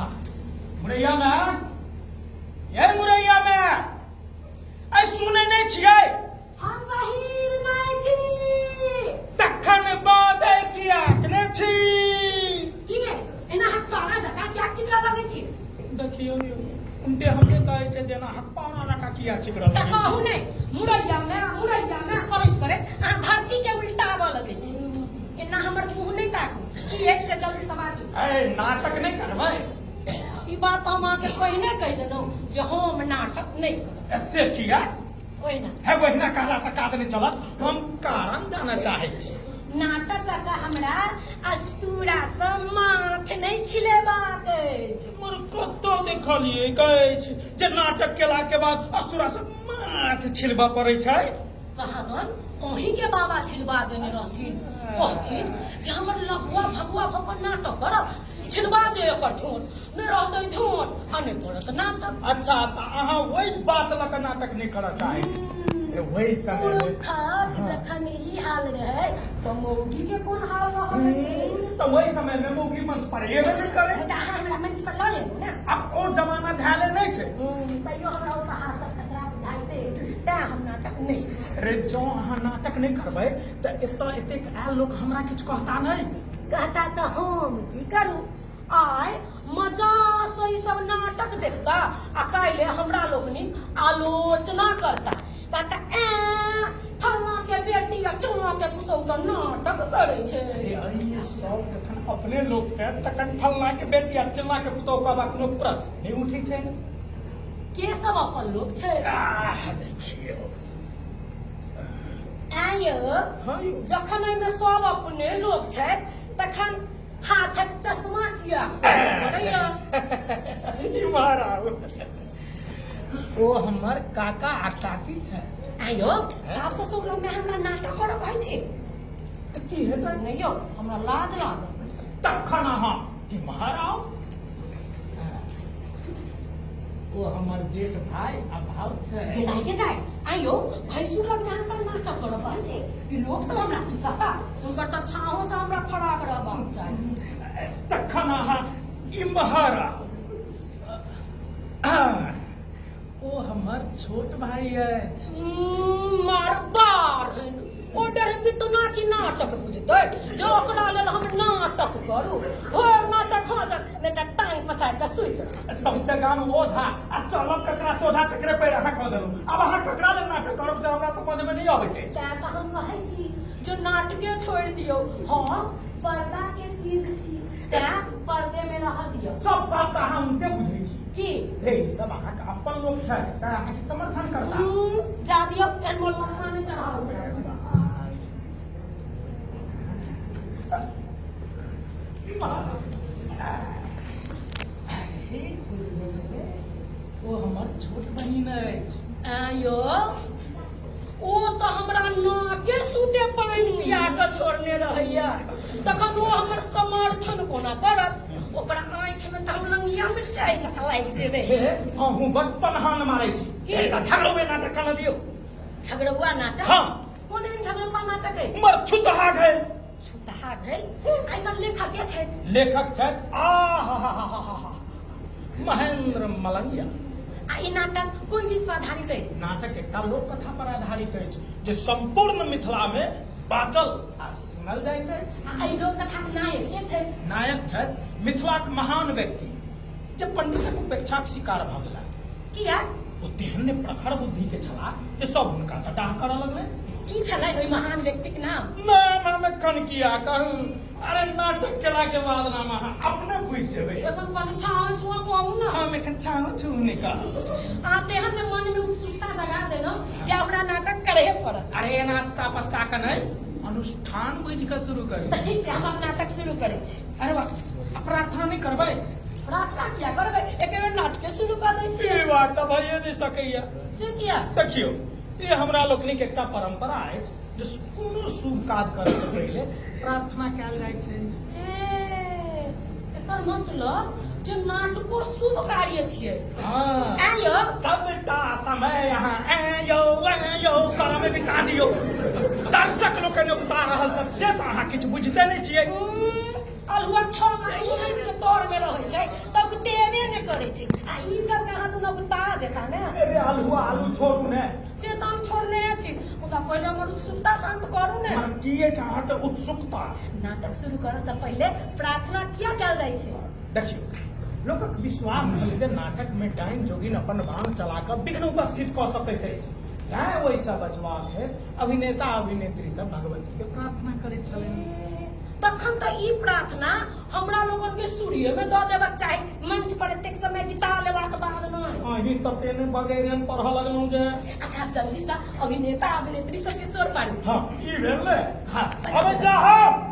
हाँ मुरैया में ये मुरैया में ऐ सुनै नहि छियै? हम बहिर नहि छी। तखन बाजै किएक ने छी? की अछि एना हकपारा जकाँ किएक चिकरऽ लगै छी? देखियौ यौ, उनटे हमरे कहै छै जेना हकपारा जकाँ किया चिकरऽ तऽ लगै छी। कहू नहि, मुरैया में मुरैया में करैत करैत अहाँ धरती के उल्टाबऽ लगै छी। एना हमर मुँह नहि ताकू, की अछि से जल्दी से बाजू। ऐ नाटक नहि करबै? ई बात हम अहाँके पहिने कहि देलहुँ जे हम नाटक नहि करब। से किया? ओहिना। है ओहिना कहला से काज नहि चलत, हम कारण जानऽ चाहै छी। नाटक कऽ कऽ हमरा अस्तूरा सँ माथ नहि छिलेबाक अछि। मर कतऽ देखलियै अछि जे नाटक केला के बाद अस्तूरा सँ माथ छिलबऽ पड़ै छै? कहादन अहीं के बाबा छिलबा देने रहथिन। कहथिन जे हमर लघुआ भगुआ भऽ कऽ नाटक करत, छिलबा दे एकर झोन, नहि रहतै झोन आ नहि करत नाटक। अच्छा, तऽ अहाँ ओहि बात लऽ कऽ नाटक नहि करऽ चाहै छी? ओहि समय मे पुरुखक जखन ई हाल रहै तऽ मौगी के कोन हाल रहल हेतै? तऽ ओहि समय मे मौगी मंच पर एबे नहि करै। तऽ अहाँ हमरा मंच पर लऽ लेलहुँ ने। आब ओ जमाना धैले नहि छै। तैयो हमरा उपहासक खतरा बुझाइते अछि, तेँ हम नाटक नहि करब। रे जँ अहाँ नाटक नहि करबै तऽ एतऽ एतेक आयल लोक हमरा किछु कहता नहि? कहता तऽ हम की करू? आइ मजा से ई सब नाटक देखता आ काल्हि हमरा लोकनिक आलोचना करता, कहता ए फल्लाँ के बेटी आ चिल्लाँ के पुतोहु तऽ नाटक करै छै। अरे ई सब जखन अपने लोक छै तखन फल्लाँ के बेटी आ चिल्लाँ के पुतोहु कहबाक कोनो प्रश्न नहि उठै छै। के सब अपन लोक छै? आह देखियौ। आँय यौ, हाँ यौ। जखन एहिमे सब अपने लोक छै तखन हाथक चश्मा किया पड़ैया? इम्हर आउ। ओ हमर काका आ काकी छै। आँय यौ, सास ससुर लगमे हमरा नाटक करऽ कहै छी? तऽ की हेतै? नहि यौ, हमरा लाज लागल। तखन अहाँ इम्हर आउ। ओ हमर जेठ भाय आ भाव छै। गेदाइ गेदाइ, आँय यौ, भैंसुर लगमे हमरा नाटक करऽ कहै छी? ई लोक सब हमरा की कहता? हुनकर तऽ छाँहो से हमरा फराक रहबाक चाही। तखन अहाँ इम्हर आउ। ओ हमर छोट भाई अछि। मरबार ओ डरबितना की नाटक बुझतै जे ओकरा लेल हम नाटक करू? भोर नाटक हँसत नहि तऽ टांग पसारि कऽ सुति रहत। सौंसे गाम ओझा आ चलब ककरा सोझा तकरे पैर अहाँ कऽ देलहुँ। आब अहाँ ककरा लेल नाटक करब से हमरा समझमे नहि अबैत अछि। तेँ तऽ हम कहै छी जे नाटके छोड़ि दियौ। हम पर्दा के चीज छी, तेँ पर्दे मे रहऽ दियौ। सब बात तऽ अहाँ उनटे बुझै छी। की हे, ई सब अहाँके अपन लोक छथि तेँ अहाँके समर्थन करता। जा दियौ, एहन मोन लम्बा नहि चढ़ाउ। हे, ओ हमर छोट बहिन अछि। आँय यौ, ओ तऽ हमरा नाके सुते पानि पिया कऽ छोड़ने रहैया, तखन ओ हमर समर्थन कोना करत? ओकरा आँखिमे तऽ हम लंगिया मिरचाइ जकाँ लागि जेबै। हे, अहूँ बड पनहान मारै छी। की? एकटा झगड़ौए नाटक कऽ दियौ। झगड़ौआ नाटक? हाँ। कोन एहन झगड़ौआ नाटक अछि? मर छुतहा घैल। छुतहा घैल? आ एकर लेखक के छथि? लेखक छथि आ हा हा हा हा हा महेंद्र मलंगिया। आ ई नाटक कोन चीज पर आधारित अछि? नाटक एकटा लोक कथा पर आधारित अछि जे सम्पूर्ण मिथिला मे बाजल आ सुनल जाइत अछि। आ एहि लोक कथाक नायक के छथि? नायक छथि मिथिलाक महान व्यक्ति जे पंडितक उपेक्षाक शिकार भऽ गेला। किया? ओ तेहन ने प्रखर बुद्धि के छलाह जे सब हुनका सँ डाह करऽ लगलै। की छलनि ओहि महान व्यक्तिक नाम? नाम हम एखन किया कहू? अरे नाटक केला के बाद नाम अहाँ अपने बुझि जेबै। एखन पछाओ छुआ कहू ने। हम एखन छाओ छू नहि कहब। अहाँ तेहन ने मन मे उत्सुकता जगा देलहुँ जे हमरा नाटक करहे पड़त। अरे एना अस्ता पस्ता के नहि, अनुष्ठान बुझि कऽ शुरू करू। तऽ ठीक छै, हम आब नाटक शुरू करै छी। अरे वाह, आ प्रार्थना नहि करबै? प्रार्थना किया करबै, एके बेर नाटके शुरू कऽ दै छियै। ई बात तऽ भइए नहि सकैया। से किया? देखियौ, ई हमरा लोकनिक एकटा परंपरा अछि जे कोनो शुभ काज करै से पहिले प्रार्थना कयल जाइ छै। ए, एकर मतलब जे नाटको शुभ कार्य छियै। हाँ। ऐं यौ। सबटा समय अहाँ ऐं यौ ऐं यौ करऽ मे बिता दियौ। दर्शक लोकनि उतार रहल छथि से तऽ अहाँ किछु बुझिते नहि छियै। अल्हुआ 6 मास उड़ैत के तर मे रहै छै तब तेल करै छी आ ई सब के अहाँ दुनू उतारा जेता ने। अरे आलू आलू छोड़ू ने। से तऽ हम छोड़ने छी, मुदा पहिले हमर उत्सुकता शांत करू ने। मने की अछि अहाँके उत्सुकता? नाटक शुरू करऽ से पहिले प्रार्थना किया कयल जाइ छै? देखियौ, लोकक विश्वास छलै जे नाटक मे डाइन जोगिन अपन बाण चला कऽ विघ्न उपस्थित कऽ सकैत अछि, तैं ओहिसँ बचबाक हेतु अभिनेता अभिनेत्री सब भगवती के प्रार्थना करैत छलनि। तखन तऽ ई प्रार्थना हमरा लोगन के सूर्य में दऽ देबाक चाही, मंच पर एतेक समय बिता लेलाक बाद नहि। अहीं तते ने बगैरन पढ़ऽ लगलहुँ जे। अच्छा, जल्दी से अभिनेता अभिनेत्री सबके स्वर पाड़ू। हाँ, ई भेल ने। हाँ, अबै जाहो।